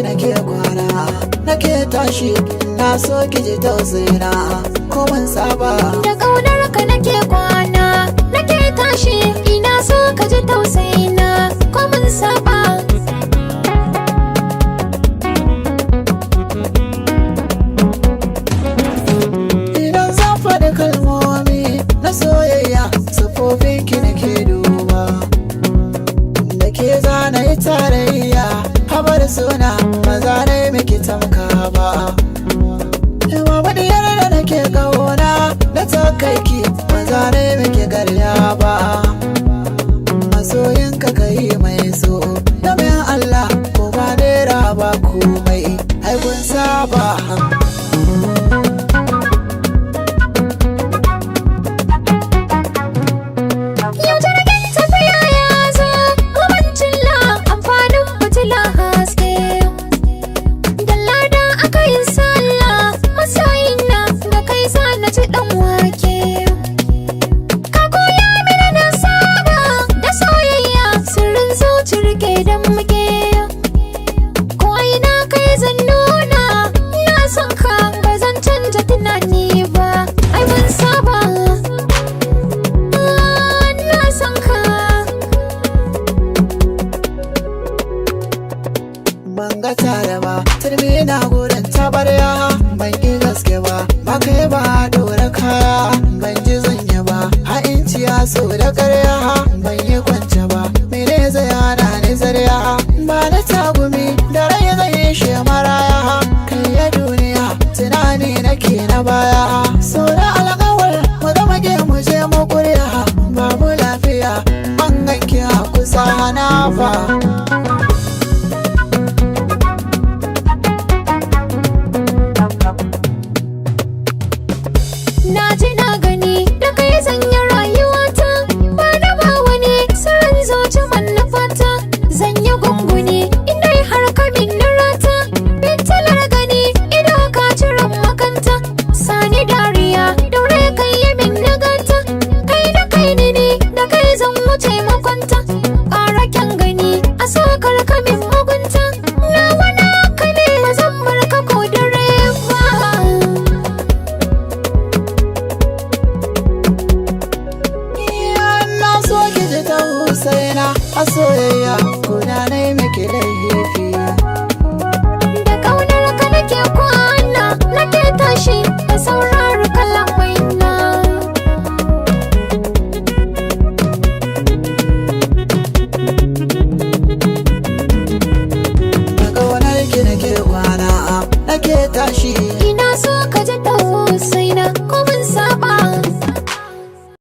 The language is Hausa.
Nake kwana, nake tashi, na so ki ji tausayina ko mun saba. Da ƙaunar ka nake kwana, nake tashi, ina so ka ji tausayina ko mun saba. Idan zan faɗi kalmomi na soyayya, sufofin ki nake duba. Da ke zana yi tarayya, habar suna ba za na yi miki tamka ba. Babu diyar da nake ƙauna da ta kai ki, ba za na yi miki garya ba. Masoyinka ka yi mai so, domin Allah ko ba naira ba komai, ai kun saba. Yau jirgin tafiya ya zo, mabancin la amfanin fitila haske. Da lada aka yi sallah, masoyina da kai za na ci ɗan wake. Ka koya mini na saba da soyayya, sirrin zuci rike don muke. Ko ina kai zan nuna, na son ka ba zan canja tunani ba, ai mun saba. Ah, na son ka. Ban ga tare ba, turmi na gurin tabarya, ban ki gaske ba, ba kai ba dora kaya, ban ji zanya ba, ha'inci ya so da karya, ban yi kwance ba, mene zai hana ni zarya, ba na tagumi da rai zai yi shi maraya, kai ya duniya tunani nake na baya, so da alƙawar mu zama ke mu je mu kurya, babu lafiya, ban ganki a kusa na fa. Na ji na gani da kai zan yi rayuwata, ba da ba wani sirrin zuci manufata, zan yi gunguni inda har ka min rata, fitilar gani ido ka ciran makanta, sani dariya daure kai yi min nagata, kai da kai ne ni da kai zan wuce makwanta, ƙara kyan gani a sakar ka min mugunta, nawa naka ne ba zan bar ka ko dare ba. Na so ki ji ta Husaina a soyayya kuna na yi miki laifi. Da ƙaunar ka nake kwana, nake tashi, ka saurari kalamaina. Da ƙaunar ki nake kwana, nake tashi.